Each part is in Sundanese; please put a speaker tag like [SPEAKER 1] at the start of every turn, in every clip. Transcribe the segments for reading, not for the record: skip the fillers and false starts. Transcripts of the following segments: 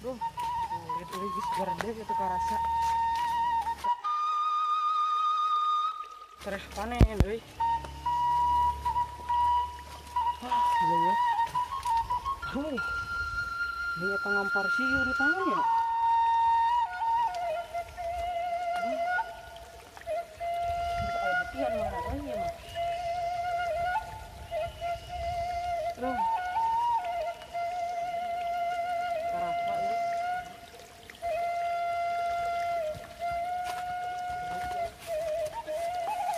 [SPEAKER 1] Duh, kulit euy geus gerde kitu karasa. Terus panen euy. Wah, gila ya. Aduh. Ini eta ngampar siur di tangan ya. Bisa aya betian mana euy ya mah. Aduh. Karasa euy.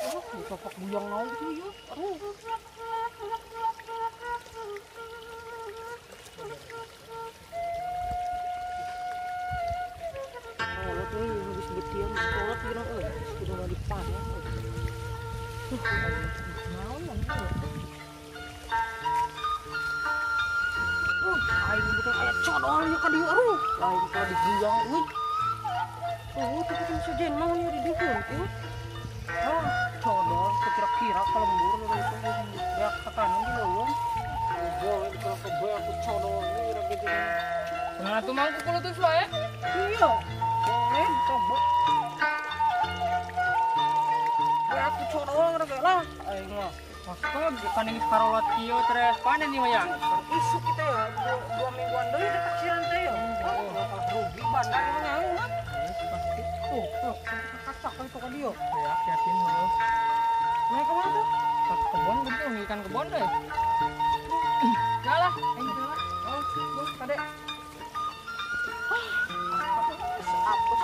[SPEAKER 1] Aduh, ditopok buyang naon gitu ya. Aduh. Kolot euy, geus betian kolot geuna euy, geus kudu mah dipanen euy. Naon ya? Aing bukan aya codol ieu ka dieu aduh. Aing teh diguyang euy. Oh, teu kudu sejen naon ieu di dieu euy. Ah, codol kira-kira ka lembur itu beak ka kanan di leuweung. Goblok itu ka beak ku codol ieu rek gitu.
[SPEAKER 2] Nah, tuh mangku kulo tuh wae.
[SPEAKER 1] Iya. Boleh coba. Beak ku codol rek lah aing mah.
[SPEAKER 2] Maksudnya panen geus karolot kieu terus panen ieu mah ya.
[SPEAKER 1] Isuk kita ya 2 mingguan deui teh taksiran teh ya. Oh, kalau rugi bandar emang aing mah.
[SPEAKER 2] Pasti.
[SPEAKER 1] Tuh, tuh, kacak itu ka dieu.
[SPEAKER 2] Ya, siapin dulu.
[SPEAKER 1] Naik ke mana tuh?
[SPEAKER 2] Ke kebon gitu, ngikan kebon deh. Ya lah, aing lah.
[SPEAKER 1] Oh, tuh kade. Apes.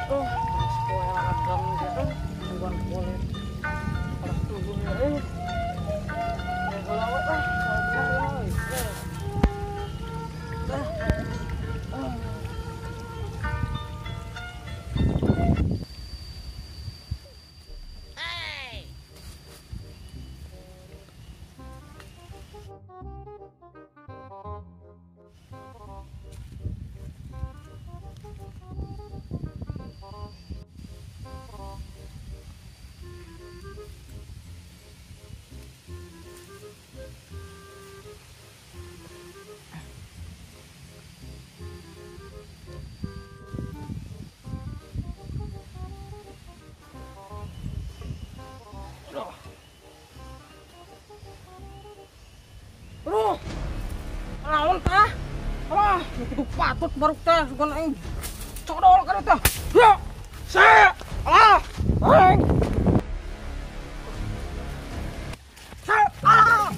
[SPEAKER 1] Tuh, poe ladang gitu, bukan boleh. Aduh, naon tah? Alah, kudu patut baruk teh sugan aing codol kana teh. Ya, se, alah, aing. Se, alah,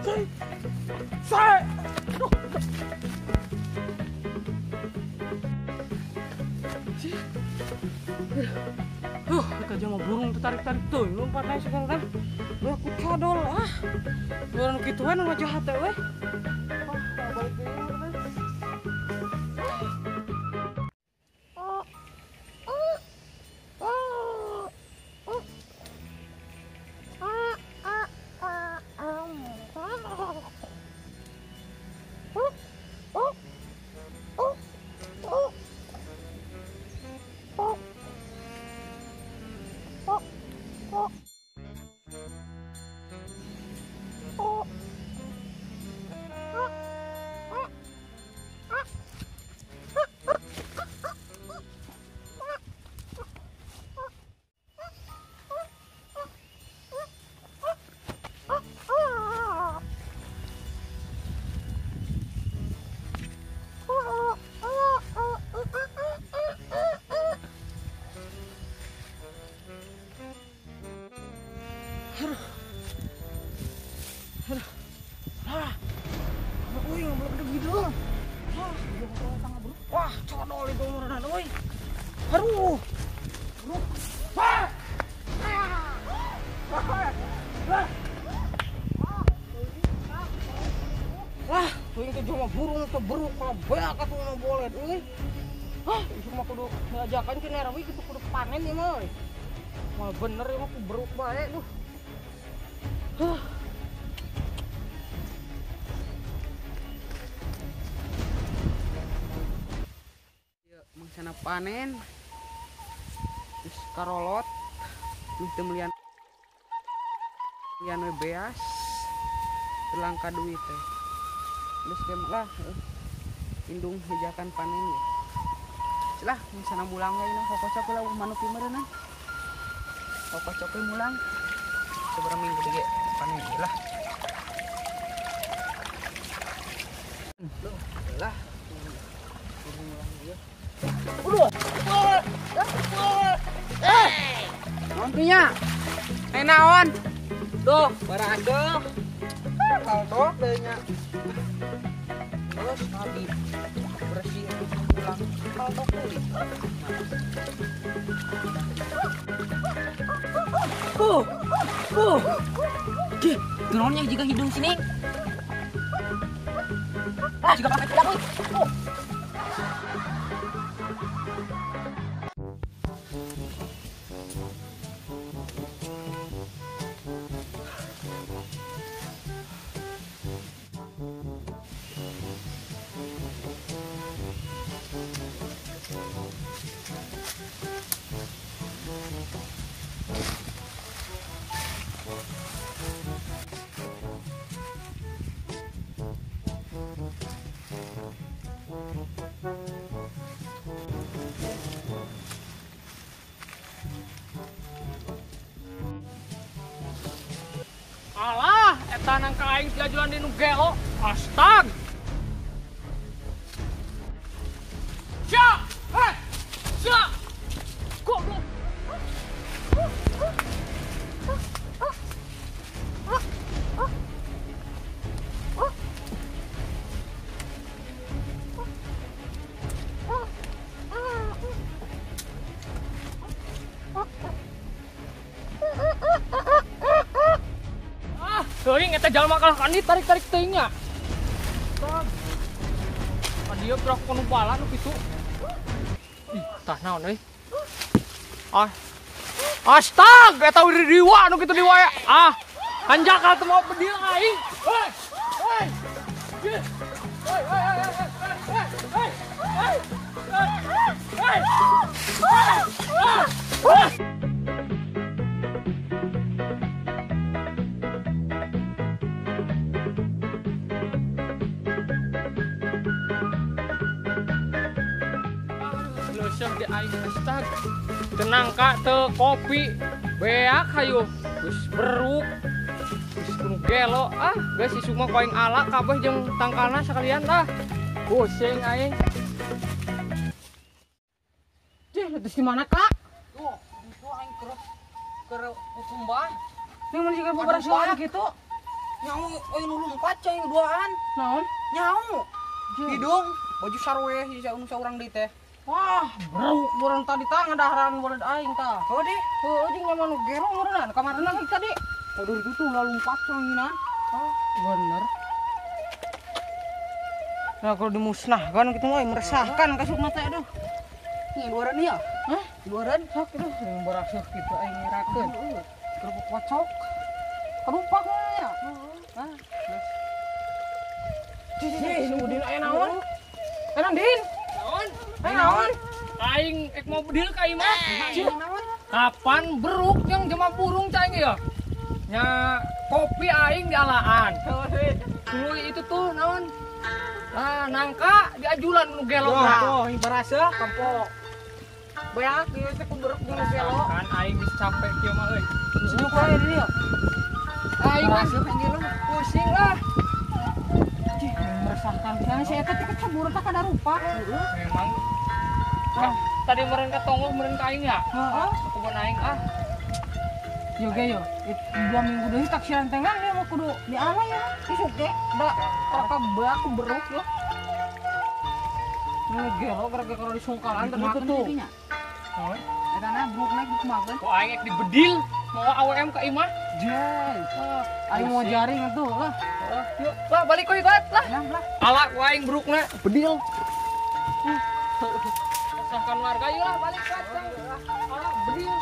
[SPEAKER 1] se, se. Aduh. Kita jangan burung tertarik-tarik tuh, lompat naik sugan teh. Weh, aku codol ah. Orang gituan mah jahat teh weh. Oh, balik deui mah. Wah, codol itu meureunana euy. Aduh. Wah, teuing teh jelema burung teh beruk kalau beak atuh mah boleh euy. Hah, ieu mah kudu ngajakan cenah rawi kitu kudu panen ieu mah euy. Mah bener ieu mah ku beruk bae duh. Huh.
[SPEAKER 3] Mangsana panen terus karolot mih teu melian lian we beas teu langka duit teh. Geus lah indung hejakan panen ya. Lah misalna mulang we na kokocok lah manuk ieu meureunna. Kokocok we mulang. Sabaraha minggu deui panen lah. Lah. Mulang ieu. Udah. Naon nya? Eh naon? Duh, barang kaldok deui nya. Terus tadi bersih pulang kaldok deui.
[SPEAKER 2] Dih, naonnya jika hidung sini. Ah, jika pakai kuda euy. Alah, eta nangka aing diajuan di nu gelo. Astag. Sia! Hei! Sia! Goblok. Teuing eta jalma kalah kandi tarik-tarik teuing nya. Tah. Dieu prak kono bala nu kitu. Ih, tah naon euy? Ah. Astag, eta udah diwa nu kitu diwa ya. Ah, hanjakal teu mau bedil aing. Hei. Hei. Hei, hei, hei, hei, hei. Hei. Hei. Hei. Di aing astag tenang kak teu kopi beak hayu geus beruk geus kudu gelo ah geus isuk mah ku aing ala kabeh jeung tangkalna sakalian lah pusing aing.
[SPEAKER 1] Jeh terus di mana kak?
[SPEAKER 3] Tuh itu aing keur kukumbah
[SPEAKER 1] ning mun jiga beberapa gitu
[SPEAKER 3] nyaho euy nu lumpat cai duaan
[SPEAKER 1] naon
[SPEAKER 3] nyaho hidung baju sarweh si saurang deui teh.
[SPEAKER 1] Wah, beruk borong tadi tah ngadaharan boleh aing tah.
[SPEAKER 3] Oh deh.
[SPEAKER 1] Heuh jeung nyaman nu gero meureunnan kamarana lagi tadi.
[SPEAKER 3] Kudu itu tuh lalumpat canginan.
[SPEAKER 1] Oh, bener. Nah, kalau dimusnahkan gitu mah meresahkan kasupna teh aduh.
[SPEAKER 3] Nih luaran ieu.
[SPEAKER 1] Hah?
[SPEAKER 3] Luaran
[SPEAKER 1] sok aduh yang berasuk kitu aing ngerakeun. Kerupuk kocok. Kerupak mah ya. Hah. Cih, nunggu din aya naon? Aya din.
[SPEAKER 2] Naon?
[SPEAKER 1] Naon?
[SPEAKER 2] Aing ek mau bedil ka imah. Kapan beruk yang jema burung cai ya? Nya kopi aing dialaan. Tuluy itu tuh naon? Nah, nangka diajulan nu gelo.
[SPEAKER 1] Tuh, ini barasa kampok. Beak ieu teh ku beruk nu gelo.
[SPEAKER 2] Kan aing geus capek kieu mah euy.
[SPEAKER 1] Senyum wae dia.
[SPEAKER 2] Aing mah pusing lah.
[SPEAKER 1] Meresahkan pisan si eta teh kecebur tah kada rupa.
[SPEAKER 2] Memang. Ah, tadi meureun ka tonggoh meureun ka aing ya?
[SPEAKER 1] Heeh.
[SPEAKER 2] Ka kebon aing ah.
[SPEAKER 1] Yo ge yo, 2 minggu deui taksiran tengan dia mah kudu diala ya. Isuk ge da raka beak beruk yo. Nu gelo gara-gara disungkalan tadi tuh.
[SPEAKER 2] Heuh.
[SPEAKER 3] Eta na beruk naik dikumakeun.
[SPEAKER 2] Ku aing ek dibedil mawa AWM ka imah.
[SPEAKER 1] Jai. Aing mau jaring atuh lah.
[SPEAKER 2] Yuk, lah balik we lah. Ala ku aing berukna bedil. Resahkan warga yuk lah balik ka. Ala bedil.